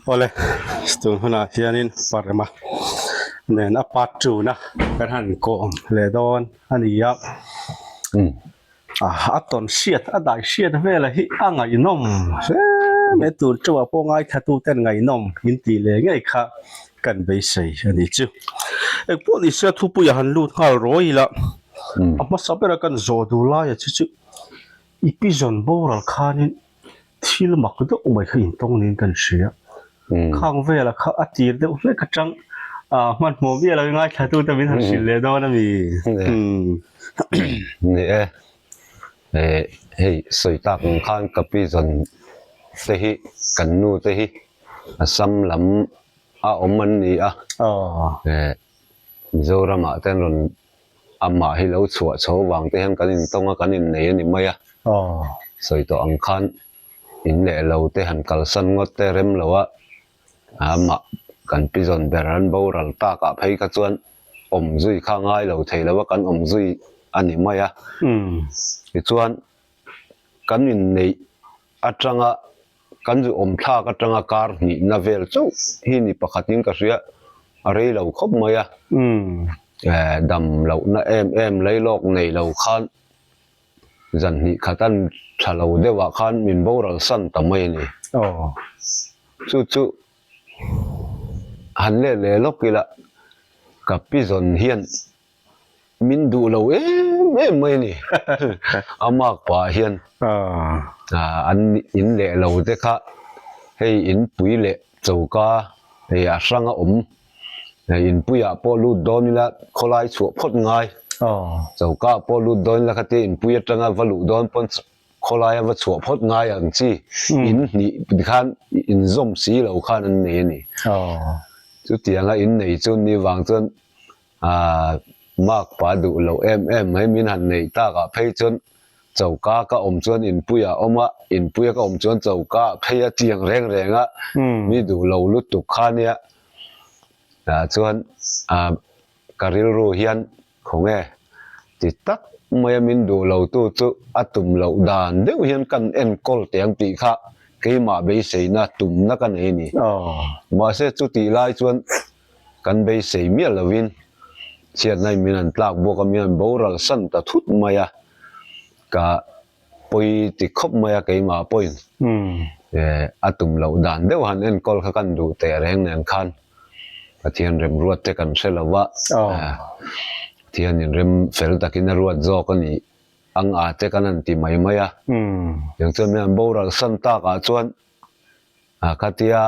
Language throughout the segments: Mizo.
Awle, tun hunah hianin Parma nen a part two na kan han kawm leh dawn a ni a. A tawn hriat, a dai hriat vela hi a ngaihnawm hle mai tun teuhah pawh ngaithla tuten ngaihnawm min tih leh ngei kha kan beisei a nih chu. Engpawh ni se thupuiah han lut nghal rawi ila a hmasa bera kan zawh duh laia chu chu i pi zawn boral khanin thil mak deuh mai kha intawng niin kan hria. Khang vela kha a tir deuh hlek atang hmanhmawh miah lo i ngaithla tute min han hrilh leh dawn a mi. Ni e, hei sawi tak ang khan ka pi zawn te hi kan nu te hi Assam lam a awm an ni a, Mizoram ah te an rawn amah hi lo chhuah chho vang te hian kan intawng a kan innei a ni mai a, sawi tawh ang khan in leh lo te han kalsan ngawt te rem lo a, amah kan pi zawn ber an boral tak ah phei kha chuan awm zui kha ngai lo thei lo a kan awm zui a ni mai a, tichuan kan inneih atanga kan zu awm thlak atanga kar hnihna vel chauh hi ni pakhatin ka hria a rei lo khawp mai a, dam lohna em em leilawk nei lo khan zan hnih khat an tha lo deuhah khan min boral san ta mai a ni. Chu chu han let leh lawk ila ka pi zawn hian Min duh lo em em mai a ni. A mark pah hian an in leh lo te kha hei inpui leh choka hei a hrang a awm. Inpuiah pawh lut dawn ila khawlai chhuah phawt ngai. Choka ah pawh lut dawn ila khatia inpui atanga va luh dawn pawn khawlaia va chhuah phawt ngai ang chi in hnih khan inzawm si lo khan an nei a ni. Chutianga in nei chu ni vang chuan Aaa mark pa duh loh em em mai min han neih tak ah phei chuan choka ka awm chuan inpui ah awm a, inpui a ka awm chuan choka ah phei a chiang reng reng a, mi duh lo lutuk kha nia ah chuan ah ka rilru hian khawnge ti tak mai a min duh lo tu chu a tum loh dan deuh hian kan enkawl teh ang tih kha keimah beiseina tumna ka nei a ni. Mahse chutih lai chuan Kan beisei miah lovin chhiatna in min han tlak bawk a, min han boral san ta thut mai a, ka pawi ti khawp mai a keimah pawhin a tum loh dan deuh han enkawl kha kan duh teh reng nen khan Pathian remruat te kan hre lo va, Pathian in rem fel takin a ruat zawk a nih ang a te kan han ti mai mai a, tiang chuan min han boral san takah chuan khatia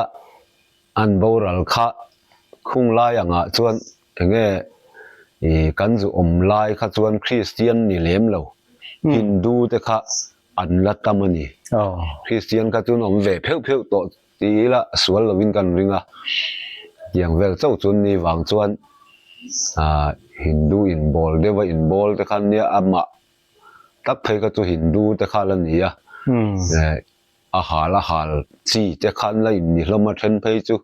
An boral kha khung lai angah chuan enge i kan zu awm lai kha chuan Kristian ni lem lo, Hindu te kha an la tam a ni. Kristian kha chuan awm ve pheuh pheuh tawh ti ila sual lovin kan ring a, tiang vel chauh chuan ni vang chuan Hindu inbawl deuha inbawl te kha nia amah tak phei kha chu Hindu te kha la ni a. A hal a hal chi te khan la in ni hlawm a then phei chu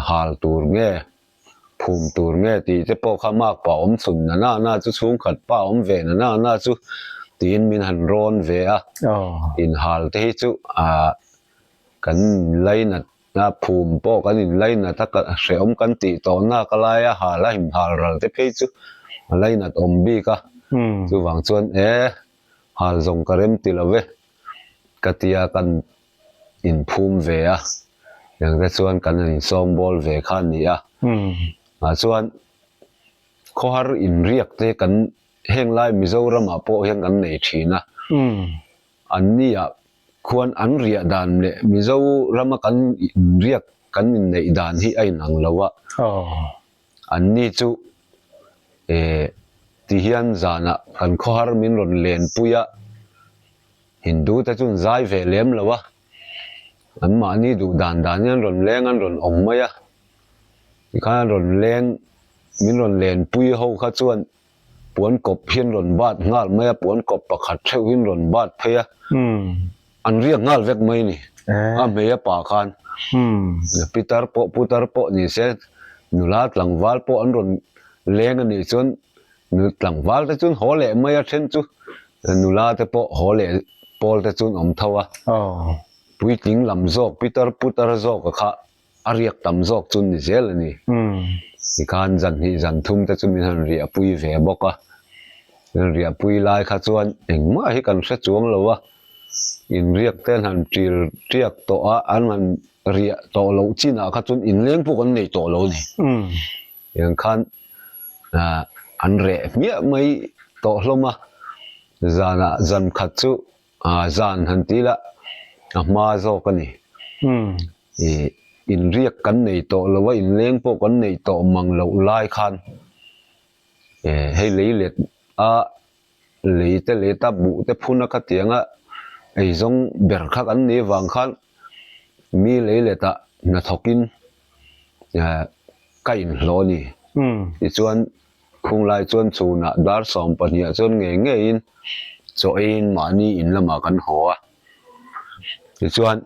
hal tur nge phum tur nge tih te pawh kha mark pa awm chhun na na na chu chhungkhat pa awm ve na na na chu tiin min han rawn ve a in hal te hi chu ah kan lainat a phum pawh kan in lainat a hrehawm kan tih tawh nak a lai a hal a in hal ral te phei chu a lainat awm bik a chuvang chuan e hal zawng ka rem ti lo ve. Ka tia kan inphum ve a, engte chuan kan han insawmbawl ve kha a ni a. Ah chuan khawhar inriak te kan heng lai Mizoramah pawh hian kan nei thin a. Anni ah khuan an riah dan leh Mizorama kan inriak kan inneih dan hi a inang lo a. Anni chu eh ti hian zanah kan khawhar min rawn lenpui a. Hindu te chu an zai ve lem lo a, an mahni duh dan dan in an rawn leng an rawn awm mai a, tikhan an rawn leng min rawn lenpui ho kha chuan puan kawp hi an rawn bat nghal mai a, puan kawp pakhat theuh hi an rawn bat phei a, an riak nghal vek mai a ni, a hmei a pa khan pitar pawh putar pawh ni se nula tlangval pawh an rawn leng a nih chuan Nu tlangval te chuan haw leh mai a then chu nula te pawh haw leh pawl te chuan awm tho a. Puitling lam zawk pitar putar zawka kha a riak tam zawk chu ni zel a ni. Tikhan zan hnih zan thum te chu min han riahpui ve bawk a. Min riahpui lai kha chuan engmah hi kan hre chuang lo a, inriak te an han ṭil ṭiak tawh a, an han riah tawh loh chinah kha chuan inleng pawh kan nei tawh lo a ni. Tiang khan an reh hmiah mai tawh hlawm a, zanah zan khat chu zan han ti ila a hma zawk a ni. Ih inriak kan nei tawh lo a, inleng pawh kan nei tawh mang loh lai khan hei lei let a lei te let a buh te phun a khatiang a eizawng ber kha kan nih avang khan mi lei let ah hnathawk in ka inhlawh a ni. Tichuan Khunglai chuan chhunah dar 12 ah chuan ngei ngeiin chaw eiin mahni in lamah kan haw a. Tichuan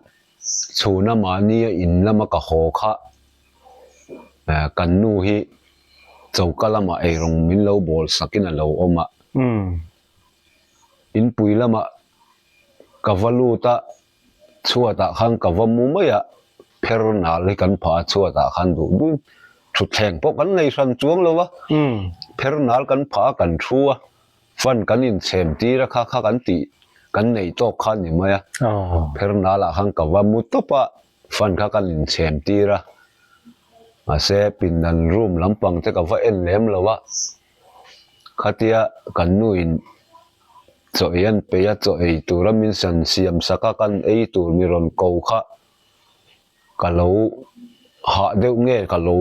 chhuna mahnia in lama ka haw kha kan nu hi choka lamah eirawng min lo bawl sakin a lo awm a. Inpui lamah ka va lut a, Chhuatah khan ka va mu mai a, pher nal hi kan phah a, chhuatah khan duh duhin thutthleng pawh kan nei hran chuang lo a, pher nal kan phah a, kan thu a, fan kan inchhem tir a, kha kha kan tih kan nei tawk kha a ni mai a, pher nalah khan ka va mu tawp a, fan kha kan inchhem tir a, mahse pindan room lampang te ka va en lem lo a, khatia kan nuin Chaw ei an peih a, chaw ei tura min san siam sak a, kan ei tur mi rawn ko kha ka lo hah deuh nge ka lo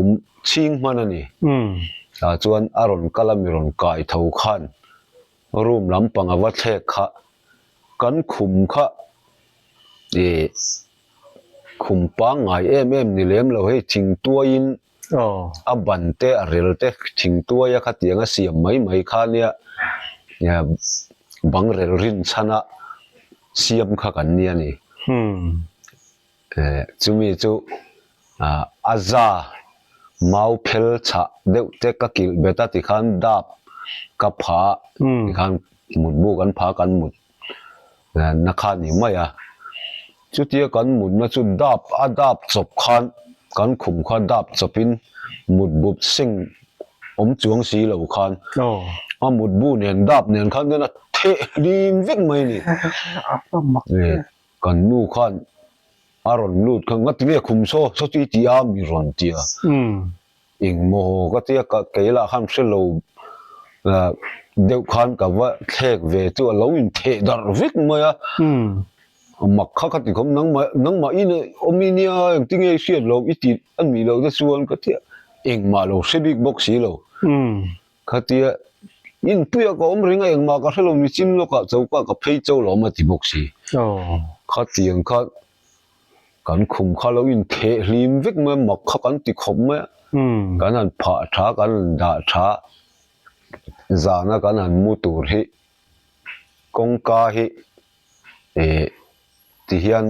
chhing hman a ni. Tah chuan a rawn kal a mi rawn kai tho khan room lampang a va thlek kha kan khum kha ih khum pangngai em em ni lem lo hei thingtuaiin A ban te a rel te thing tuai a khatiang a siam mai mai kha nia bang rel rin chhan a siam kha kan nia ni. Chumi chu a za mau phel chhah deuh te ka kilh bet a tikhan dap ka pha a tikhan mutbu kan pha kan mut na kha ni mai a. Chutia kan mutna chu dap a dap chawp khan kan khum kha dap chawpin mutbu seng awm chuang si lo khan a mutbu nen dap nen khan hian a theh hlim vek mai a ni. Kan nu khan a rawn lut kha ngatinge khum saw saw chu i ti a mi rawn ti a. Engmaw ka tia ka kei lah khan hre lo deuh khan ka va thlek ve chu a lo intheh darh vek mai a, mak kha ka ti khawp nangmah nangmah in awm i nia engtinge i hriat loh i tih a nih loh te chuan ka tia engmah lo hre bik bawk si lo khatia inpuia ka awm reng a engmah ka hre lo nichin lawkah choka ka phei cho lo awm a ti bawk si khatiang kha Kan khum kha lo intheh hlim vek mai a, mak kha kan ti khawp mai a, kan han phah tha, kan han dah tha, zana kan han mu tur hi kawngka hi ih ti hian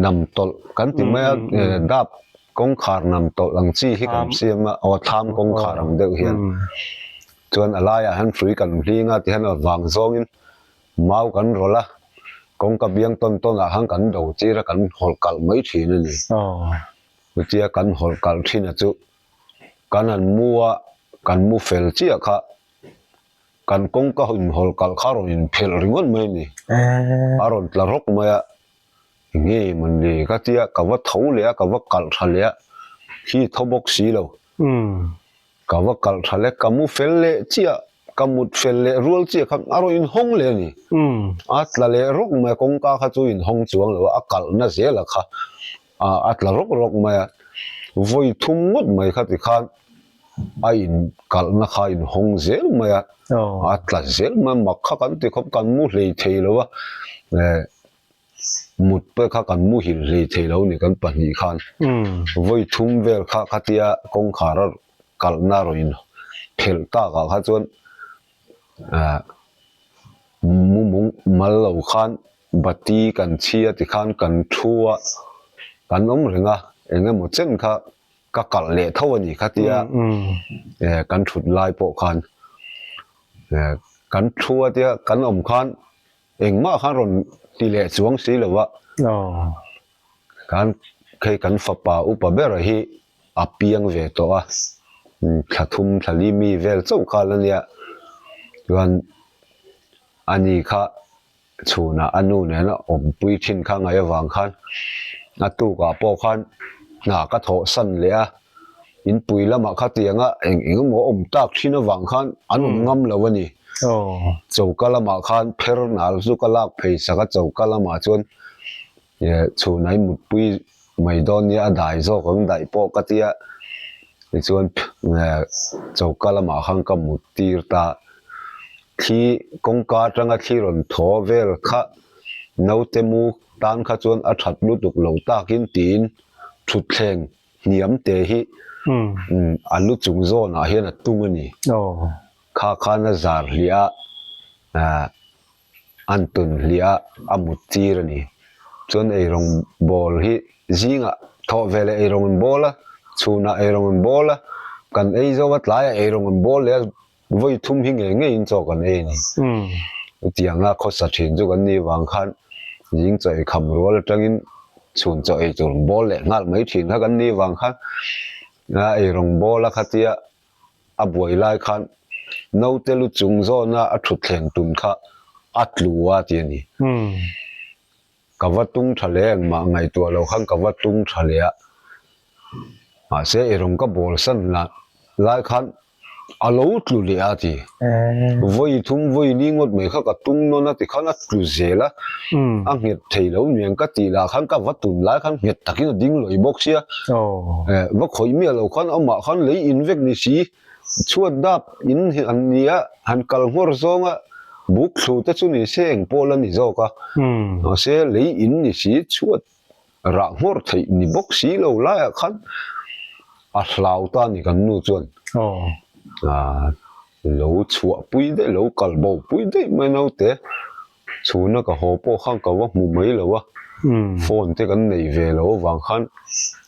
nam tawlh kan ti mai a, dap kawngkhar nam tawlh ang chi hi kan siam a, aw thlam kawngkhar ang deuh hian chuan a laiah hian hrui kan hling a tihian a vang zawngin Mau kan rawlh a, kawngka biang tawn tawn ah khan kan do tir a, kan hawlh kalh mai thin a ni. Chutia kan hawlh kalh thin a chu kan han mu a, kan mu fel chiah kha kan kawngka inhawlh kalh kha a rawn inphelh ringawt mai a ni. A rawn tla rawk mai a, nge mawni ka tia ka va tho leh a, ka va kalh tha leh a, khi tho bawk si lo. Ka va kalh tha leh, ka mu fel leh chiah, ka mut fel leh rual chiah kha a rawn inhawng leh a ni. A tla leh rawk mai a, kawngka kha chu inhawng chuang lo a, a kalhna zela kha a tla rawk rawk mai a. Vawi thum ngawt mai kha tikhan a inkalhna kha a inhawng zel mai a, a tla zel mai a, mak kha kan ti khawp, kan mu hlei thei lo a. Mut pawh kha kan muhil hlei thei lo ni kan pahnih khan vawi thum vel kha khatia kawngkhar a kalhna rawn in phelh tak ah kha chuan ah mu mung mal lo khan bati kan chhi a tikhan kan thu a kan awm reng a eng emaw chen kha ka kalh leh tho a ni khatia kan thut lai pawh khan kan thu a tia kan awm khan. Engmah khan rawn ti leh chuang si lo a. Khan hei kan fapa upa bera hi a piang ve tawh a, thla thum thla li mi vel chauh kha la nia. Chuan ani kha chhunah a nu nena awmpui thin kha ngaih avang khan a tukah pawh khan hna ka thawh san leh a, inpui lamah khatianga eng eng emaw awm tak thin avang khan an awm ngam lo a ni. Choka lamah khan pher nal chu ka lak phei sak a, choka lamah chuan chhunah i mutpui mai dawn nia a dai zawk ang daih pawh ka tia tichuan choka lamah khan ka mut tir ta. Thli kawngka atanga thli rawn thaw vel kha naute mu tan kha chuan a that lutuk lo takin tiin thutthleng hniam te hi a lu chung zawnah hian a tung a ni. Kha khan a zar hliah a, an tun hliah a, a mut tir a ni. Chuan eirawng bawl hi zingah thawh veleh eirawng an bawl a, chhunah eirawng an bawl a, kan ei zo a tlaiah eirawng an bawl leh a, Vawi thum hi ngei ngeiin chaw kan ei a ni. Chutianga khawsa thin chu kan nih vang khan zing chaw ei kham rual atangin chhun chaw ei tur bawl leh nghal mai thin kha kan nih vang khan a eirawng bawl a khatia a buai lai khan naute lu chung zawna a thutthleng tun kha a tlu a ti a ni. Ka va tung tha leh engmah ngaihtuah lo khan ka va tung tha leh a, mahse eirawng ka bawl san lah lai khan a lo tlu leh a ti. Vawi thum vawi li ngawt mai kha ka tung nawn a ti khan a tlu zel a, a nghet thei lo niang ka tih lah khan ka va tun lai khan nghet takin a ding lawih bawk sia, va khawih miah lo khan amah khan lei in vek ni si. Chhuat dap in hi an ni a, han kal nghawr zawnga buk thlu te chu ni se eng pawh la ni zawk a, mahse lei in ni si chhuat rah nghawr theih ni bawk si lo laiah khan a hlau ta ni kan nu chuan lo chhuah pui daih lo kal bo pui daih mai naute. Chhuna ka haw pawh khan ka va hmu mai lo a, phone te kan nei ve lo avang khan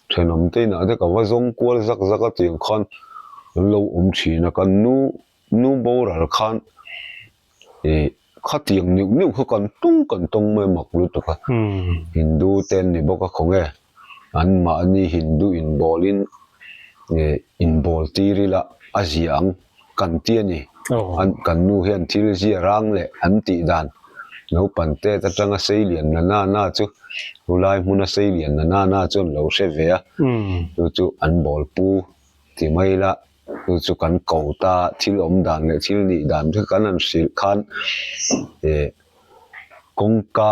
thenawm te inah te ka va zawng kual zak zak a tiang khan an lo awm thin a, kan nu nu boral khan ih khatiang neuh neuh kha kan tung kan tawng mai mak lutuk a, Hindu te an ni bawk a khawnge an mahni Hindu inbawlin ih inbawl tir ila a zia ang. Kan ti a ni. An kan nu hian thil zia rang leh an tih dan naupang tet atanga sei lian na na na chu hulai hmuna sei lian na na na chuan lo hre ve a, chu chu an bawl pu ti mai la, chu chu kan ko ta thil awm dan leh thil nih dan te kan han hrilh khan eh kawngka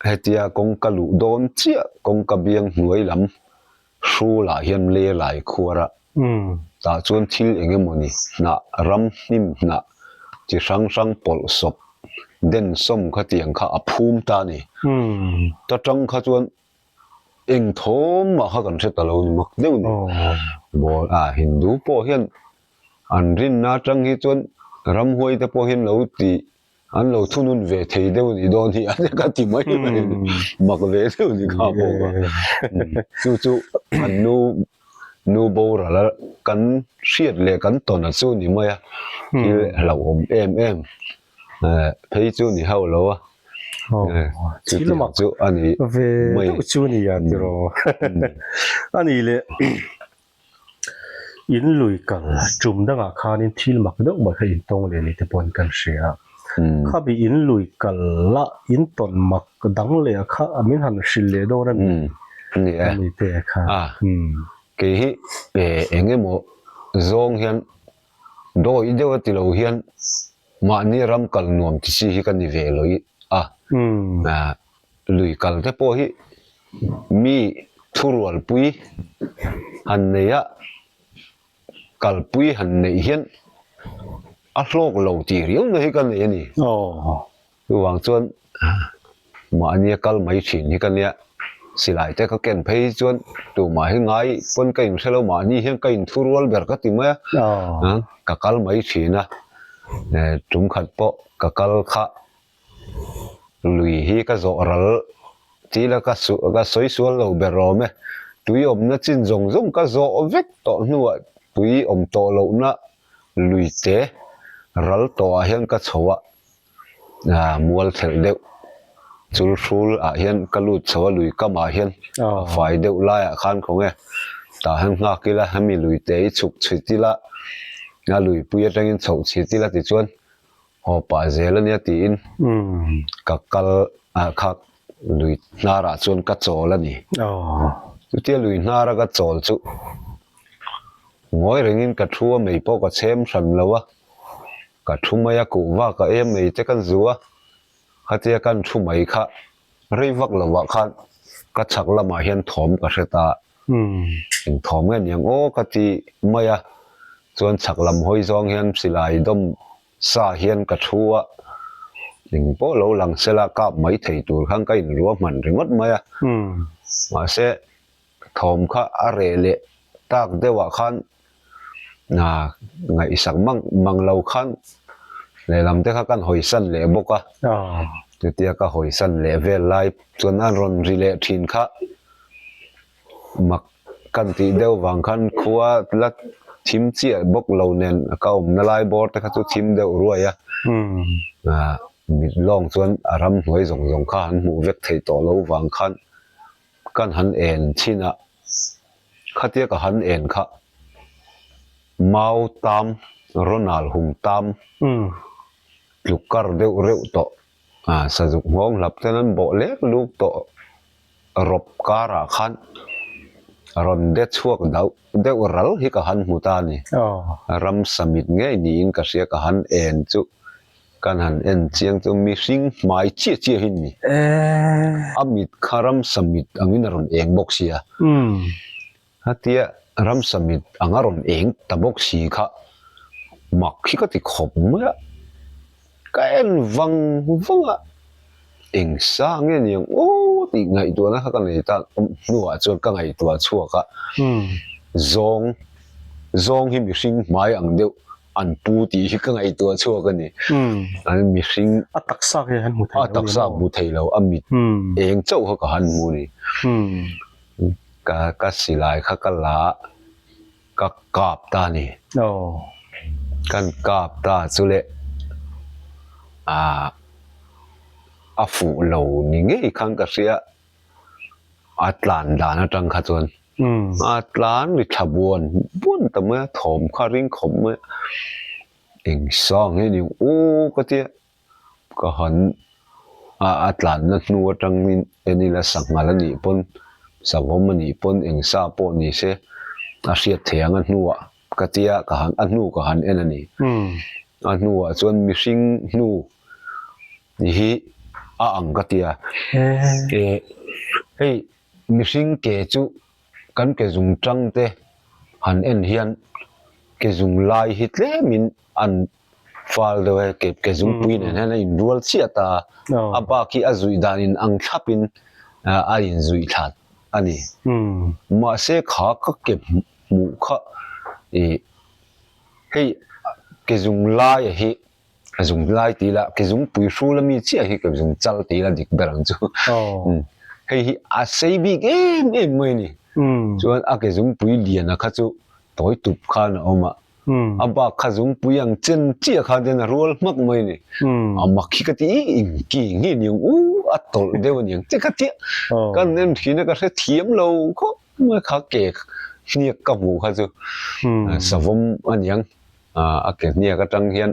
hetia kawngka luh dawn chiah kawngka biang hnuai lam Hrulah hian le lai khuar a, tah chuan thil eng emawni hnah, ram hnim hnah chi hrang hrang pawlh sawp den sawm kha tiang kha a phum ta a ni. Ta tang kha chuan eng thawm mah kha kan hre ta lo ni mak deuh ni. Bawl a Hindu pawh hian an rinna atang hi chuan ramhuai te pawh hian lo ti An lo thunun ve thei deuh ni dawn hi a ka ti mai mai mak ve deuh ni kha pawh kha. Chu chu an nu nu boral a kan hriat leh kan tawn a chu ni mai a thil hlauhawm em em phei chu ni hauh lo a. Thil mak chu a ni ve deuh chu ni a tiraw a ni leh. In lui kal tum dangah khanin thil mak deuh mai kha intawng leh ni te pawhin kan hria a. Khabi in lui kal la intawn mak dang leh kha min han hrilh leh dawn a mi? A ni te kha. Kei hi eng emaw zawng hian dawi deuh a ti lo hian mahni ram kal nuam ti chi hi ka ni ve lo a. Lui kal te pawh hi mi thurualpui han nei a, kalpui han neih hian a hlawk lo tih riau na hi ka nei a ni. Chuvang chuan mahnia kal mai thin hi ka nia, silai te ka ken phei hi chuan tumah hi ngai pawn ka inhre lo, mahni hian ka inthurual ber ka ti mai a, ka kal mai thin a, tum khat pawh ka kal kha Lui hi ka zawh ral tila ka ka sawi sual lo ber awm e. Tui awmna chin zawng zawng ka zawh vek tawh hnuah tui awm tawh lohna lui te ral tawhah hian ka chho a, mual thelh deuh. Chul hrul ah hian ka lut chho a lui kam ah hian a fai deuh lai ah khan khaw nge tah hian nghak ila hemi lui te hi chhuk chhit ila a luipui atangin chhoh chhit ila tichuan haw pah zel ania tiin ka kal ah kha lui hnar ah chuan ka chawl a ni. Chutia lui hnar a ka chawl chu ngawi rengin ka thu a mei pawh ka chhem hran lo a, ka thu mai a kuhva ka em mai te ka zu a. Khatia kan thu mai kha rei vak lovah khan ka chhak lamah hian thawm ka hre ta. Eng thawm nge niang aw ka ti mai a, chuan chhak lam hawi zawng hian silai dawm sa hian ka thu a, eng pawh lo lang sela kap mai thei tur khan ka inruahman ringawt mai a. Mahse thawm kha a reh leh tak deuhah khan ngaihsak mang mang lo khan lehlam te kha kan hawisan leh bawk a, chutia ka hawisan leh vel lai chuan a rawn ri leh thin kha mak kan tih deuh vang khan khua la thim chiah bawk lo nen ka awmna lai bawr te kha chu thim deuh ruai a, mit lawng chuan a ramhnuai zawng zawng kha an hmuh vek theih tawh lo vang khan Kan han en chin a, khatia ka han en kha Mau tam, Ronald hum tam tluk kar deuh reuh tawh, sazuk nghawng hlap ten an bawh lek luk tawh rawp karah khan rawn de chhuak dauh deuh ral hi ka han hmu ta a ni. Ramsa mit ngei niin ka hria ka han en chu. Kan han en chiang chu mihring hmai chiah chiah hi ni. A mit kha ramsa mit angin a rawn eng bawk sia. Hetia ramsa mit anga rawn eng ta bawk si kha mak hi ka ti khawp mai a. Ka en vang vang a, eng sa nge niang aw tih ngaihtuahna kha ka nei ta hnuah chuan ka ngaihtuah chhuak a. Zawng, zawng hi mihring hmai ang deuh an pu tih hi ka ngaihtuah chhuak a ni. An mihring a taksa hi han hmu thei lo a taksa hmu thei lo a mit eng chauh kha ka han hmu ni. Ka ka silai kha ka la ka kap ta ni. Kan kap ta chu le ah a fuh lo ni ngei khan ka hria a tlan dan atang kha chuan A tlan ri thla buan buan ta mai a, thawm kha ring khawp mai a, eng sang nge ni aw ka tia, ka han a a tlanna hnu atangin en ila sanghal a nih pawn savawm a nih pawn eng sa pawh ni se a hriat thei ang a hnuah ka tia ka han a hnu ka han en a ni. A hnuah chuan mihring hnu hi a ang ka tia, hei. Mihring ke chu kan ke zung tang te han en hian ke zung lai hi tlemin an fal deuh e, ke ke zung pui nen hian a inrual chiah ta a, a bak hi a zuih dan in ang thlap in a inzuih thlat a ni. Mahse kha ka ke hmuh kha ih hei ke zung laia hi Ka zung lai tih lah ke zung pui hrul ami chiah hi ka zung chal tih lah dik ber ang chu. Hei hi a sei bik em em mai a ni. Chuan a ke zung pui lian a kha chu tawi tup khan a awm a. A bak kha zung pui ang chen chiah khan chuan a rual hmak mai a ni. A mak hi ka ti ing ki nge niang u a tawlh deuh a niang che kha chiah. Kan en thin a ka hre thiam lo khawp mai kha ke hniak ka hmuh kha chu savawm a niang. A ke hniak atang hian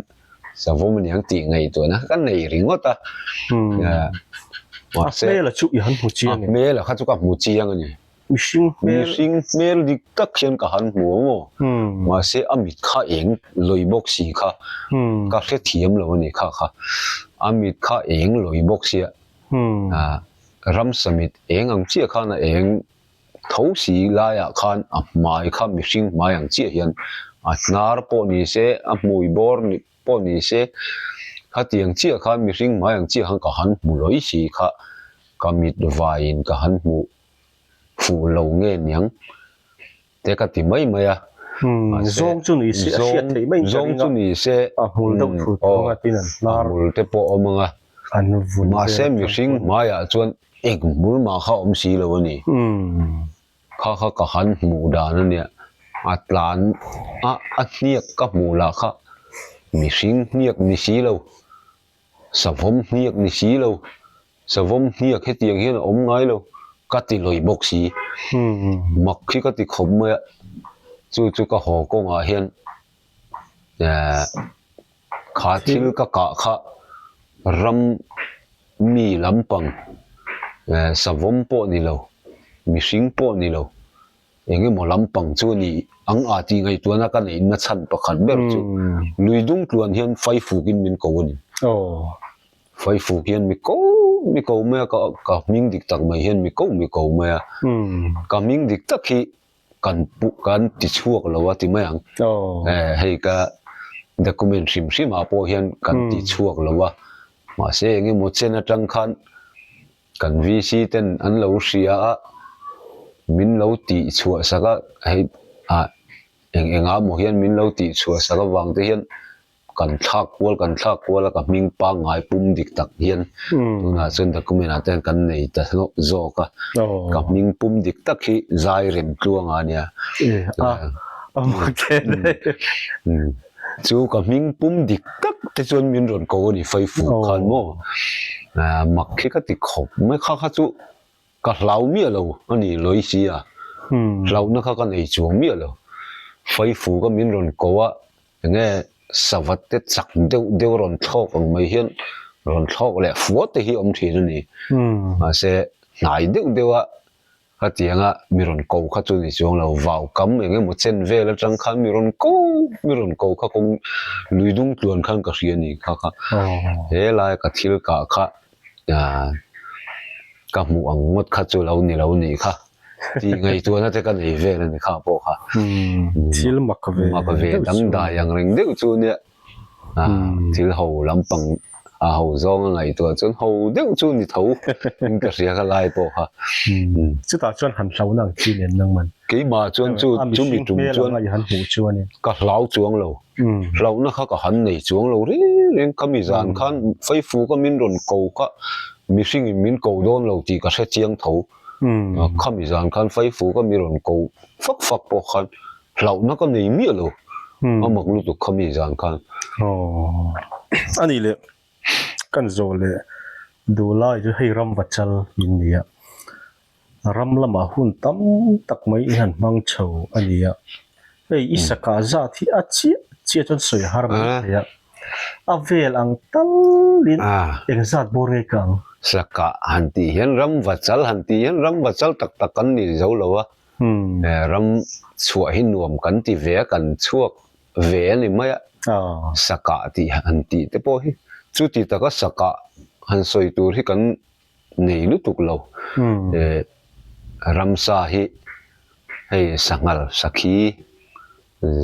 savawm a niang tih ngaihtuahna kha ka nei ringawt a. A hmel a chu i han hmu chiang em? A hmel a kha chu ka hmu chiang a ni. Mihring hmel. Mihring hmel dik tak hian ka han hmu ang aw. Mahse a mit kha eng lawi bawk si kha ka hrethiam lo a ni kha kha. A mit kha eng lawi bawk sia. Ramsa mit eng ang chiah khan a eng Tho si laiah khan a hmai kha mihring hmai ang chiah hian a hnar pawh ni se, a hmui bawr pawh ni se, khatiang chiah khan mihring hmai ang chiah khan ka han hmu lawi si kha ka mit vaiin ka han hmu fuh lo nge niang te ka ti mai mai a. Zawng chu ni se a hriat theih mai in ka ring a, Zawng chu ni se a hmul deuh thut ang a tin an hnar. A hmul te pawh awm ang a, mahse mihring hmaiah chuan Eng hmul mah kha awm si lo a ni. Kha kha ka han hmuh dan a nia. A tlan a, a hniak ka hmuh lah kha mihring hniak ni si lo, savawm hniak ni si lo, Savawm hniak hetiang hian a awm ngai lo ka ti lawi bawk si. Mak hi ka ti khawp mai a, chu chu ka haw kawngah hian eh kha thil ka kah kha ram mi lampang eh savawm pawh ni lo mihring pawh ni lo Eng emaw lampang chu a ni ang a tih ngaihtuahna ka neih na chhan pakhat ber chu lui dung tluan hian Faifukin min ko a ni. Faifuk hian mi ko mi ko mai a, ka ka hming dik tak mai hian mi ko mi ko mai a. Ka hming dik tak hi kan pu kan ti chhuak lo a ti mai ang. Hei ka document hrim hrim ah pawh hian kan ti chhuak lo a. Mahse eng emaw chen atang khan Kan VC ten an lo hria a, min lo tih chhuah sak a, hei ah eng eng ah maw hian min lo tih chhuah sak avang te hian kan thlak kual kan thlak kual a, ka hming pangngai pum dik tak hian tunah chuan document ah te hian kan nei ta hlawh zawk a, ka hming pum dik tak hi zai rem tluang a nia. Chu ka hming pum dik tak te chuan min rawn ko a ni Faifu khan maw mak khi ka ti khawp mai kha kha chu ka hlau miah lo a ni lawi si a hlauhna kha ka nei chuang miah lo Faifu ka min rawn ko a enge savat te chak deuh deuh rawn thlawk ang mai hian rawn thlawk leh fua te hi awm thin a ni mahse hnai deuh deuh a Khatianga mi rawn ko kha chu ni chuang lo, vau kam eng emaw chen vel atang khan mi rawn ko, mi rawn ko kha kawng lui dung tluan khan ka hria ni kha kha. He lai ka thil kah kha ka hmuh ang ngawt kha chu lo ni lo nih kha tih ngaihtuahna te ka nei vel a ni kha pawh kha. Thil mak ve mak ve dangdai ang reng deuh chu nia. Thil ho lampang a ho zawng a ngaihtuah chuan ho deuh chu ni tho in ka hria kha lai pawh kha. Chutah chuan han hlau na ang chi nen nang man. Keimah chuan chu chumi tum chuan ka hlau chuang lo. Hlauhna kha ka han nei chuang lo reng reng. Khami zan khan Faifu ka min rawn ko kha mihring in min ko dawn lo tih ka hre chiang tho. Khami zan khan Faifu ka mi rawn ko fak fak pawh khan Hlauhna ka nei miah lo, a mak lutuk kha mi zan khan. Aww. A nih leh kan zawh leh duhlai chu hei ram va chal in ni a, ram lamah hun tam tak mai i han hmang chho a ni a, hei i sakah zat hi a chiah chiah chuan sawi har mai thei a, a vel ang talin eng zat bawr nge ka ang? Sakah han tih hian ram va chal han tih hian ram va chal tak tak kan ni zo lo a, Ram chhuah hi nuam kan ti ve a, kan chhuak ve a ni mai a, sakah tih han tih te pawh hi chuti taka sakah han sawi tur hi kan nei lutuk lo. Ramsa hi hei sanghal, sakhi,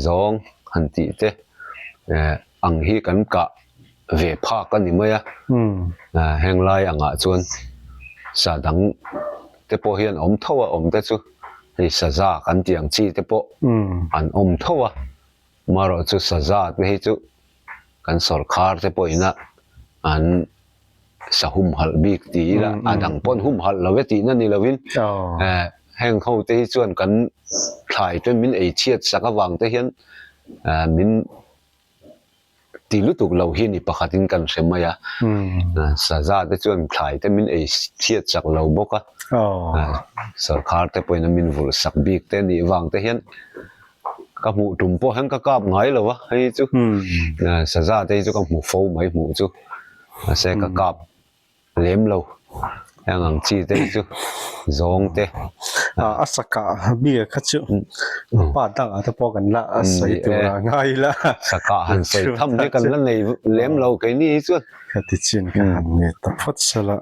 zawng han tih te ang hi kan kah ve phak a ni mai a, heng lai angah chuan sa dang te pawh hian awm tho a, awm te chu hei saza kan tih ang chi te pawh an awm tho a, marawh chu saza te hi chu kan sawrkhar te pawhin a an sa humhalh bik ti ila a dang pawn humhalh lo e tihna ni lovin heng ho te hi chuan kan thlai te min ei chhiat sak avang te hian min ti lutuk lo hi ni pakhatin kan hre mai a, saza te chuan thlai te min ei chhiat sak lo bawk a, sawrkhar te pawhin a min vulh sak bik te nih vang te hian ka hmuh tum pawh hian ka kap ngai lo a, hei chu saza te hi chu ka hmu fo mai hmuh chu mahse ka kap lem lo heng ang chi te hi chu zawng te. A sakah bik kha chu pa dangah te pawh kan la sawi tur a ngai ila. Sakah han sawi tham hi kan la nei lem lo keini hi chuan. Ka ti chin ka han nge ta phawt sela.